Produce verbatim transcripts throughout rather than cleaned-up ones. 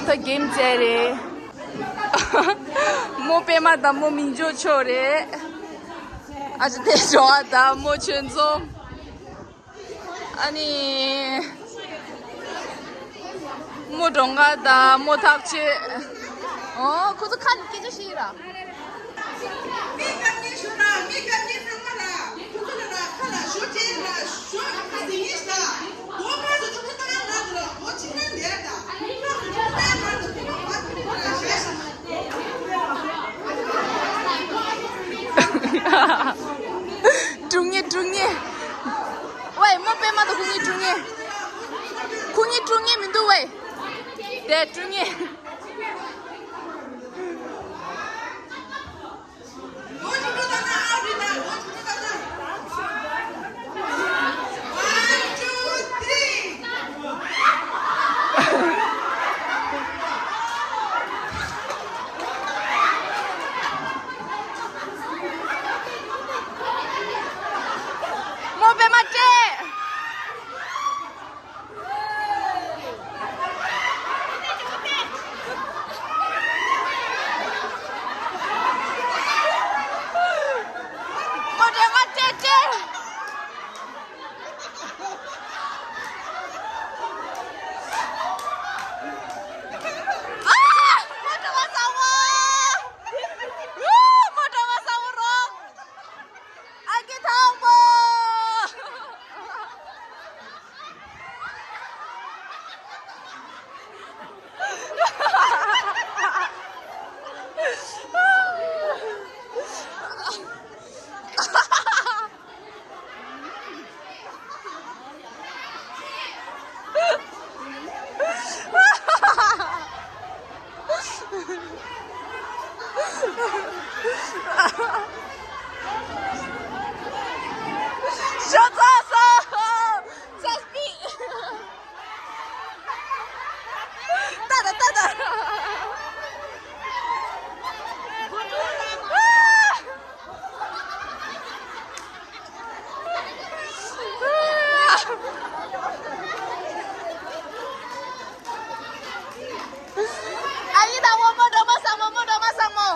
ད་གེམ་བཙལ་རེད། མོ་པད་མ་དང་མོ་མིང་འཇོག་ཆོག་རེད། ཨ་ཅེ་ཏེ་ཞོ་བ་དང་མོ་ཆོས་འཛོམས། ཨ་ནི། མོ་སྒྲོལ་དཀར་དང་མོ་ཐག་ཆོད། ཨོ། ཁོ་ཚོ་ཁ་ནས་སྐད་ཆ་བཤད་ར། དཀྲུག་ངེ་དཀྲུག་ངེ། ཝེ། མོ་པད་མ་དང་ཁོ་གཉིས་དཀྲུག་ངེ། ཁོ་གཉིས་དཀྲུག་ངེ་མི་འདུག་ཝེ། དེ་དཀྲུག་ངེ། མོ་པད་མ་སྤྲད། མོ་སྒྲོལ་མ་སྤྲད་སྤྲད། ཨ། མོ་སྒྲོལ་མ་བཟང་བོ། ཨ། མོ་སྒྲོལ་མ་བཟང་བོ་རོ། ཨ་ཀེ་ཐང་པོ། ཤ་ཚ་ས། ཚ་སྤི། ཏ་ཏ་ཏ་ཏ། ཨ་ཡི་དང་བོ་མོ་འགྲོ་མ་སང་མོ། མོ་འགྲོ་མ་སང་མོ།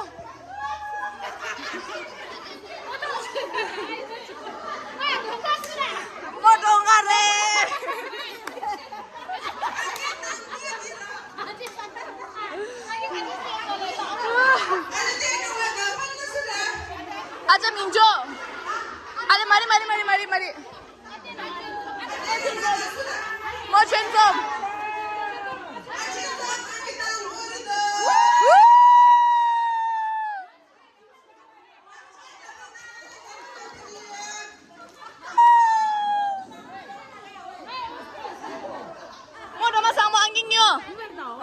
མོ་འགྲོ་ང་རེད། ཨ་ཅག་མིང་འཇོག་ཨ་ལེ། མ་རེད་མ་རེད་མ་རེད། མོ་ཆེན་ཙོམ། མོ་འགྲོ་མ་སང་མོ། ཨང་ཀི་ཉོ།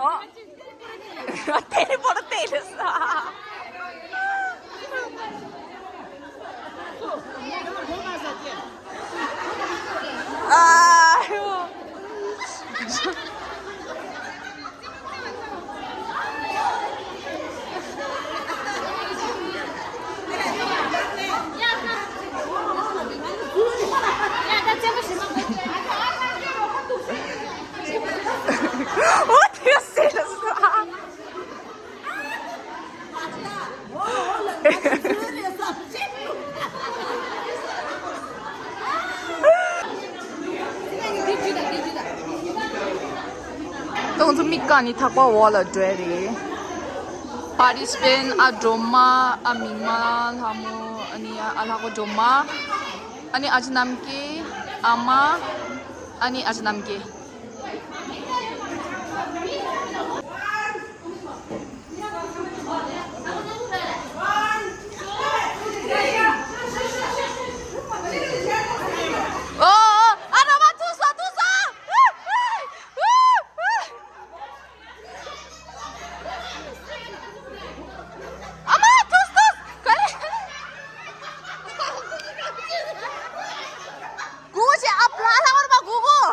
ཨོ། ཏེ་རི་བོ་ར་ཏེ་རི་ས། ཨ་ཡོ། ཁོང་ཚོ་མིག་བཀག་ནས་ཐག་པ་འོག་ལ་འགྲོ་ཡ་རེད། པར་ཊི་སི་པེན་ཊི། ཨ་སྒྲོལ་མ། ཨ་མིག་དམར་ལྷ་མོ། ཨ་ནི་ཨ་ལྷག་པ་སྒྲོལ་མ། ཨ་ནི་ཨ་ཅེ་རྣམ་རྒྱལ། ཨ་མ། ཨ་ནི་ཨ་ཅེ་རྣམ་རྒྱལ། ཨོ། ཨོ། ཨ་རོ་མ་ཐུག་སོང་། ཐུག་སོང་། ཨ་མ་ཐུག་སོང་། ག་རེ། གུ་གུ་ཆེ། ཨ་ཕ་ལྷ་བར་མ་གུ་གུ།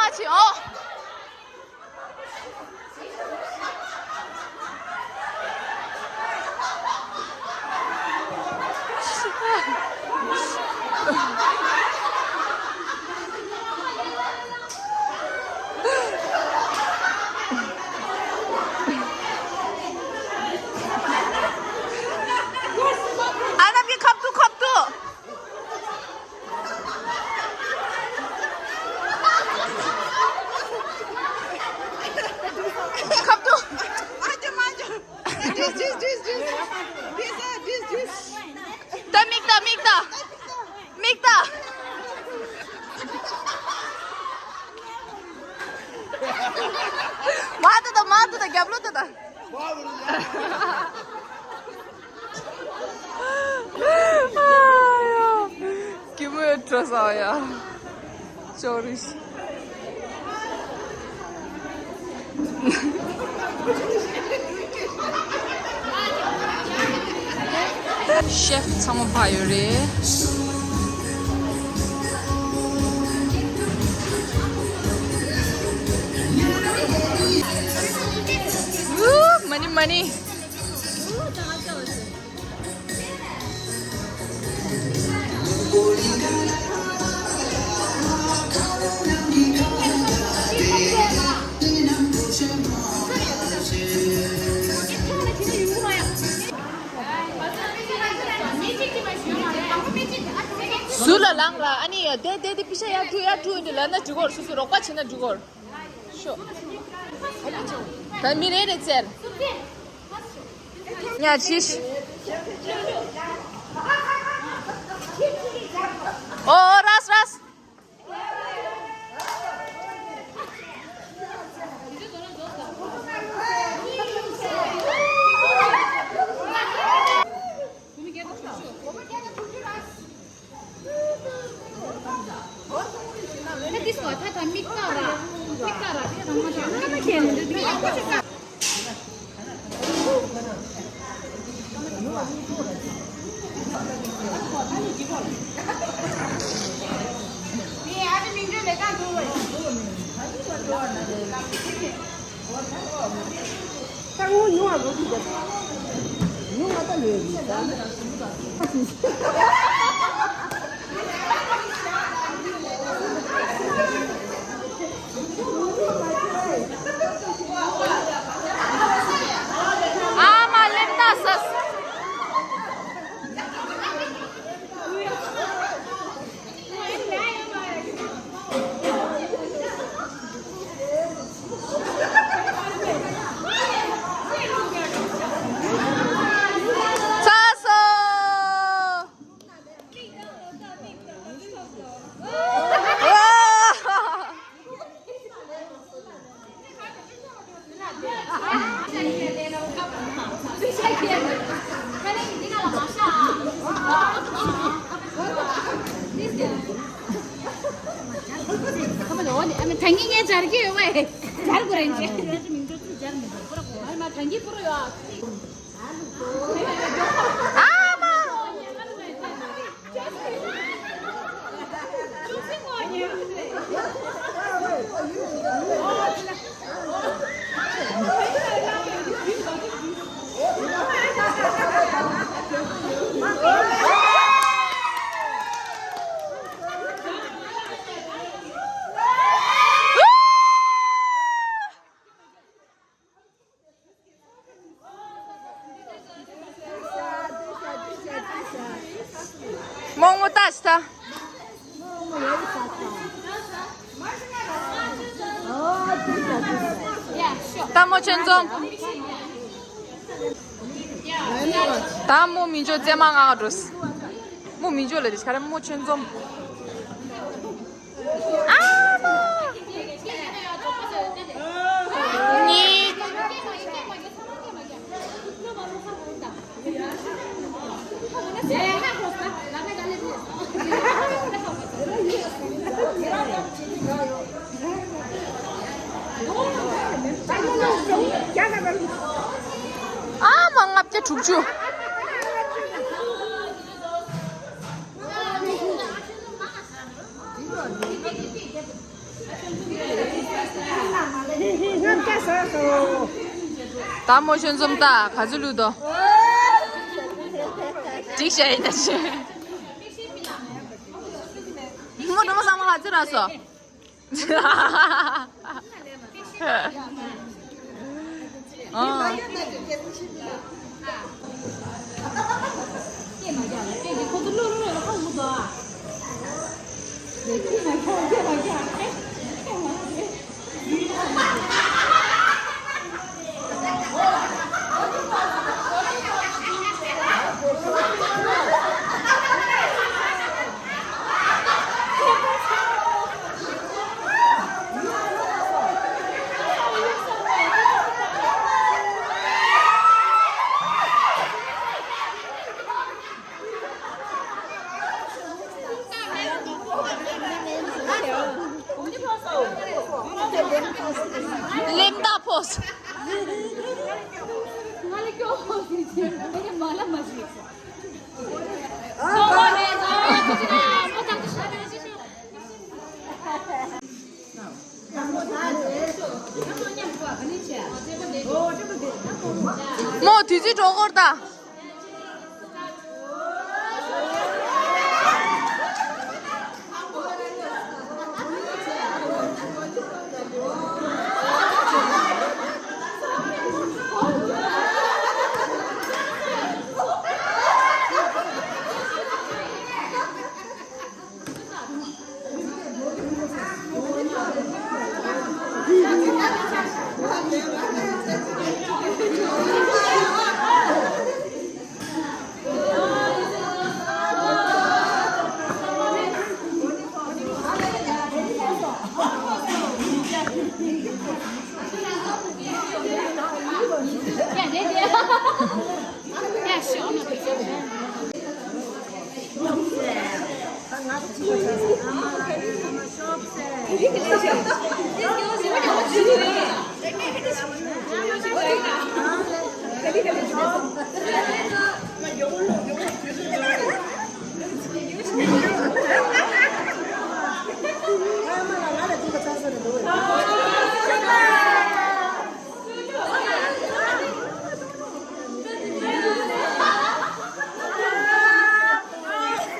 ཨ་ཆི་ཨོ། ཨ་ན་པི་ཁབ་ཏུ་ཁབ་ཏུ། ཁབ་ཏུ། ད་མིག་ལྟ་མིག་ལྟ། མིག་ལྟ། མ་ལྟ་ད་མ་ལྟ་ད་རྒྱབ་ལོགས་ལྟ་ད། སྐྱིད་མོའི་བྲོ་ས་ཡ། ཅོ་རིས། ཤེབ་ཚང་མ་ཕ་ཡོད་རེད། མ་ནི་མ་ནི། ཟུར་ལ་ལངས་ར། ཨ་ནི་དེ་དེ་དེ་པི་ཤ་ཡར་འཁྲུད་ཡར་འཁྲུད་འདི་ལབ་ན་འགྲིག་གོ། སོ་སོ་རོགས་པ་བྱེད་ན་འགྲིག་གོ། ཤོ། ད་མི་རེ་རེ་བཙལ། ཉ་ཆིས། ཨོ་ཨོ་རས་རས། ཨ་མ་ལེབ་ཏ་སས། ཚ་སོ། ད་ངས་སྦྱར་གྱི་ཡོད་པས། སྦྱར་དགོས་རེད་ཅེས། ཨ་མ། རྨོ་མོ་ལྟ་ཞིག་ལྟ། ལྟ་མོ་ཆེན་འཛོམས། ད་རྨོ་མི་འཇོ་རྩེད་མ་ང་འགྲོ། རྨོ་མི་འཇོ་ལ་དེ་ག་རེ་རྨོ་ཆེན་འཛོམས། ཨ་མ། གཉིས། ཨ་མ། ལྔ་བརྒྱ་དྲུག་ཅུ། ཨ་མ། ད་མོ་ཤོན་འཛོམས་ད་ག་ཚོད་ལུས་དོ། འགྲིག་བྱ་ཡིན་ད་ཆེ། མོ་འགྲོ་མོ་ས་མ་ག་ཚོད་རག་སོ། ཨ། ལེམ་ད་ཕོས། མོ་དུས་ཚོད་འགྲོ་གོར་ད།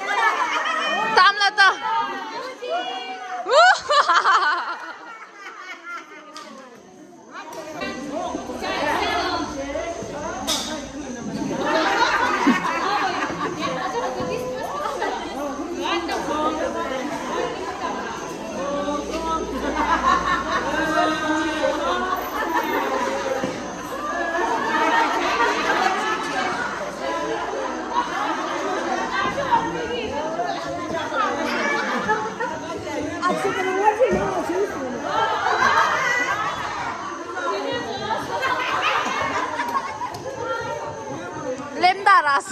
གཏམ་ལ་ལྟ། ལེམ་ད་རས།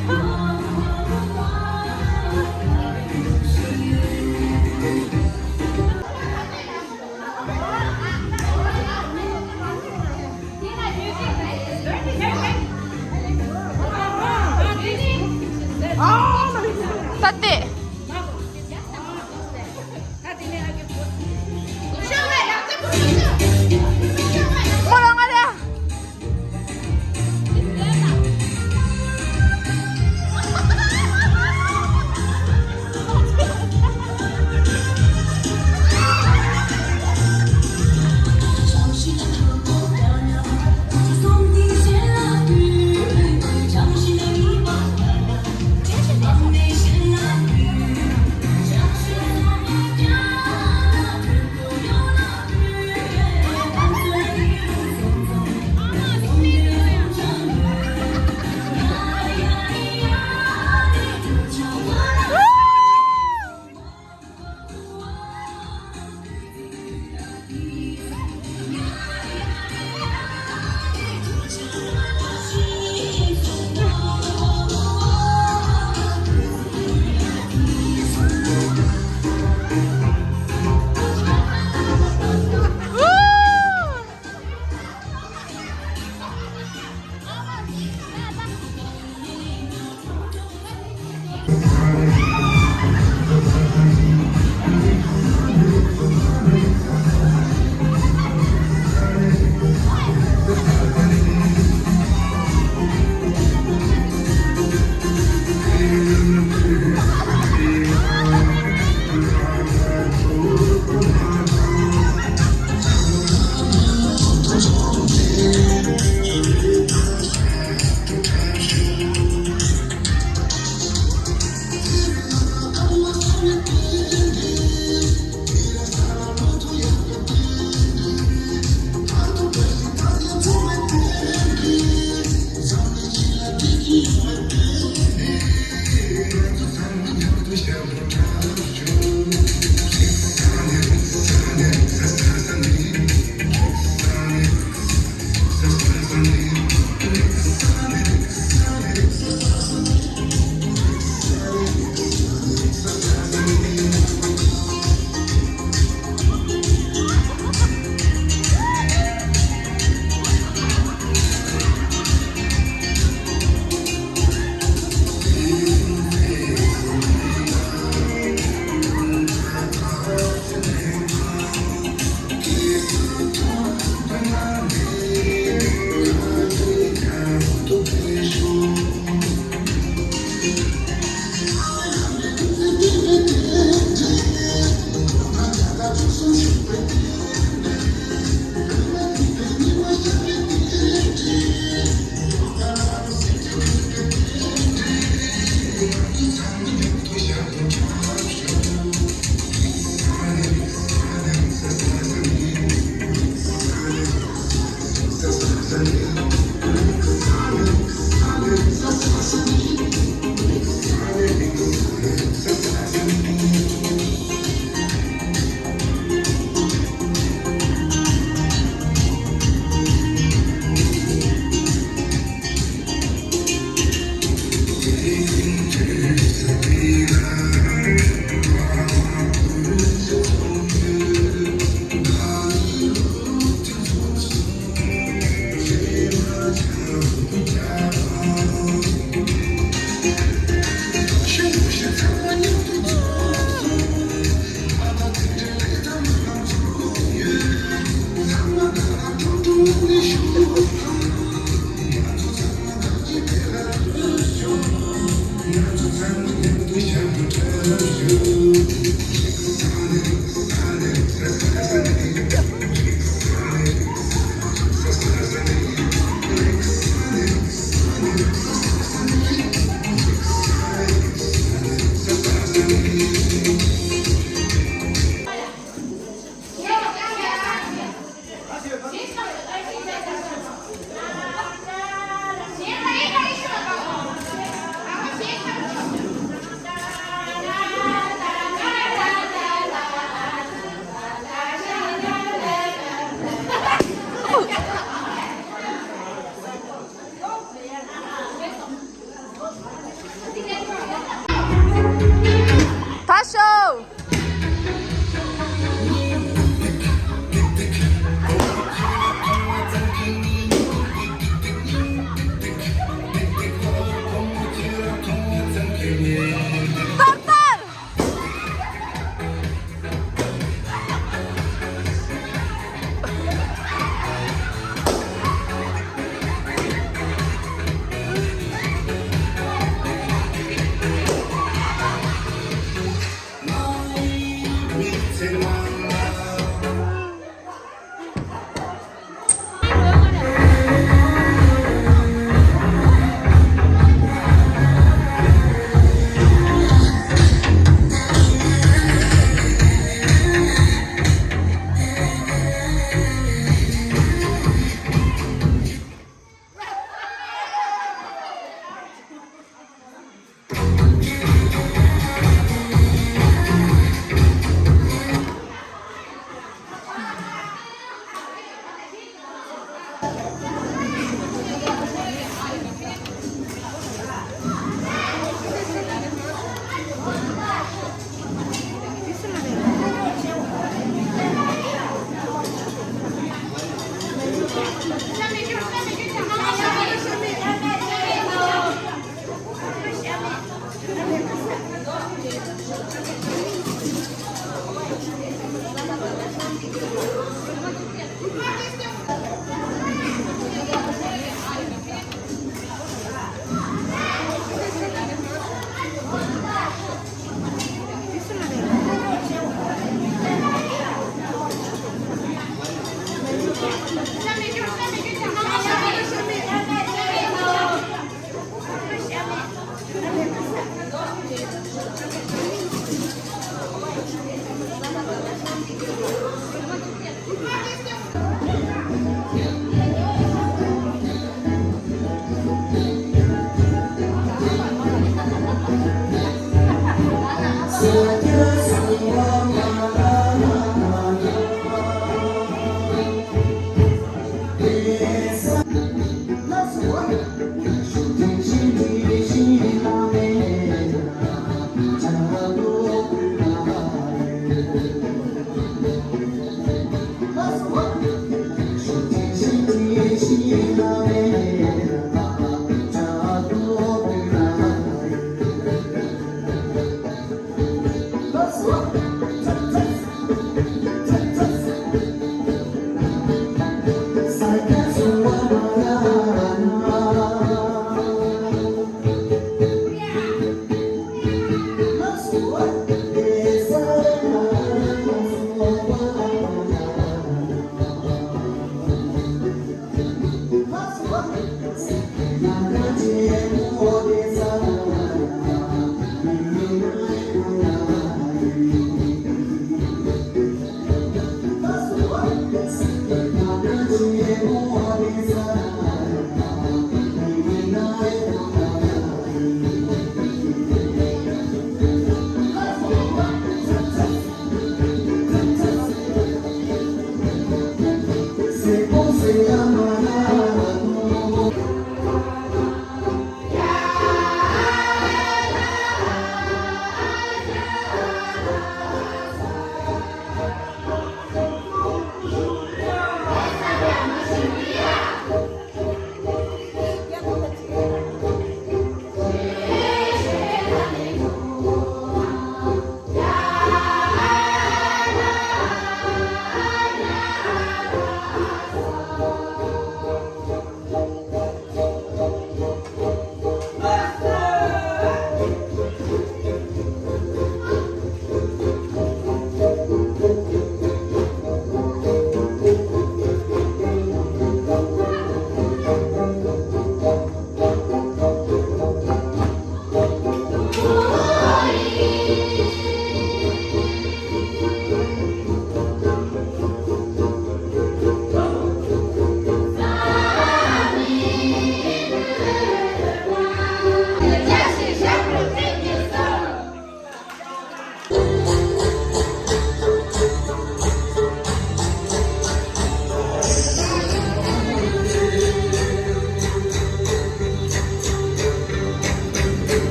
ད་ལྟ། མོ་རང་ང་རེད།